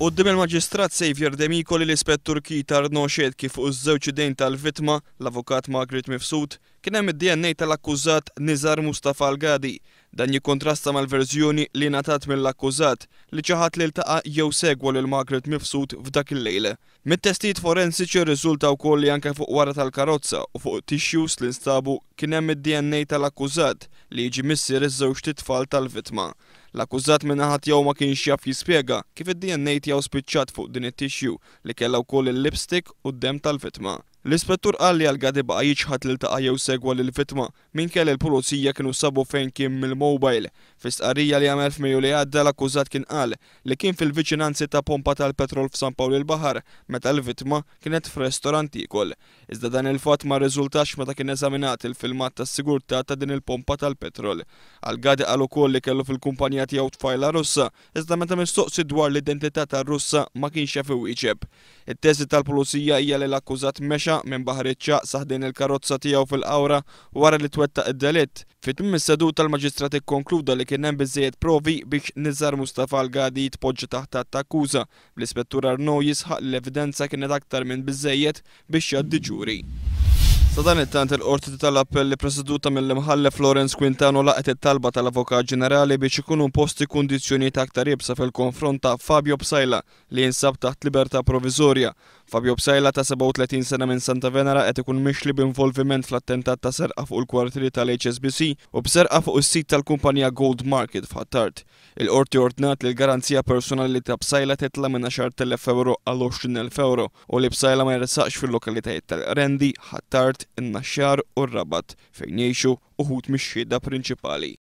Quddiem il-Maġistrat Saviour Demicoli l-Ispettur Keith Arnaud xehed kif fuq iż-żewġ idejn tal-vittma, l-Avukat Margaret Mifsud, kien hemm id-DNA tal-akkużat Nizar Mustafa Al-Gadi. Dan jikkontrasta mal-verżjoni li ngħatat mill-akkużat, li ċaħad li ltaqa' jew segwa lil Margaret Mifsud f'dak il-lejl. Mit-testijiet forensiċi rriżulta wkoll li anke fuq wara tal-karozza u fuq tissues li nstabu kien hemm id-DNA tal-akkużat li jiġi missier iż-żewġt itfal tal-vittma. L-akkużat min-naħa tiegħu ma kienx jaf jispjega kif id-DNA tiegħu spiċċat fuq din it-tissue li kellha wkoll il-lipstick u d-demm tal-vittma. L-Ispettur qal li Algadi baqa' jiċħad li ltaqa' jew segwa lill-vittma minkejja li l-Pulizija kienu sabu fejn kien mill-mobile. Fi stqarrija li għamel f'Mejju li għadda l-akkużat kien qal li kien fil-viċinanzi ta' pompa tal-petrol f'San Pawl il-Baħar meta l-vittma kienet f'restorant tiekol. Iżda dan il-fatt ma rriżultax meta kien eżaminat il-filmat tas-sigurtà ta' din il-pompa tal-petrol. Algadi qal ukoll li kellu fil-kumpanija tiegħu tfajla Russa iżda meta mistoqsi dwar l-identità tar-Russa ma kienx jaf iwieġeb. It-teżi tal-Pulizija hija li l-akkużat mexa minn Baħar iċ-Ċagħaq sa ħdejn il-karozza tiegħu fil-Qawra wara li twettaq id-delitt. Fi tmiem is-seduta l-Maġistrat ikkonkluda li kien hemm biżżejjed provi biex Nizar Mustafa Al-Gadi jitpoġġa taħt att ta' akkuża, bl-Ispettur Arnaud jisħaq li l-evidenza kienet aktar minn biżżejjed biex jgħaddi ġuri. Sadanittant il-Qorti tal-Appell ippreseduta mill-Imħallef Lawrence Quintano laqgħet it-talba tal-Avukat Ġenerali biex ikunu imposti kundizzjonijiet aktar iebsa fil-konfront ta' Fabio Psaila li jinsab taħt libertà proviżorja. Fabio Psaila ta' 37 sena minn Santa Venera qed ikun mixli b'involviment fl-attentat ta' serqa fuq il-kwartieri tal-HSBC u b'serqa fuq is-sit tal-kumpanija Gold Market f'Ħ'Attard. Il-Qorti ordnat li l-garanzija personali ta' Psaila titla' minn 10,000 ewro għal 20,000 ewro u li Psaila ma jersaqx fil-lokalitajiet tal-Qrendi, Ħ'Attard, in-Naxxar u r-Rabat fejn jgħixu uħud mix-xhieda prinċipali.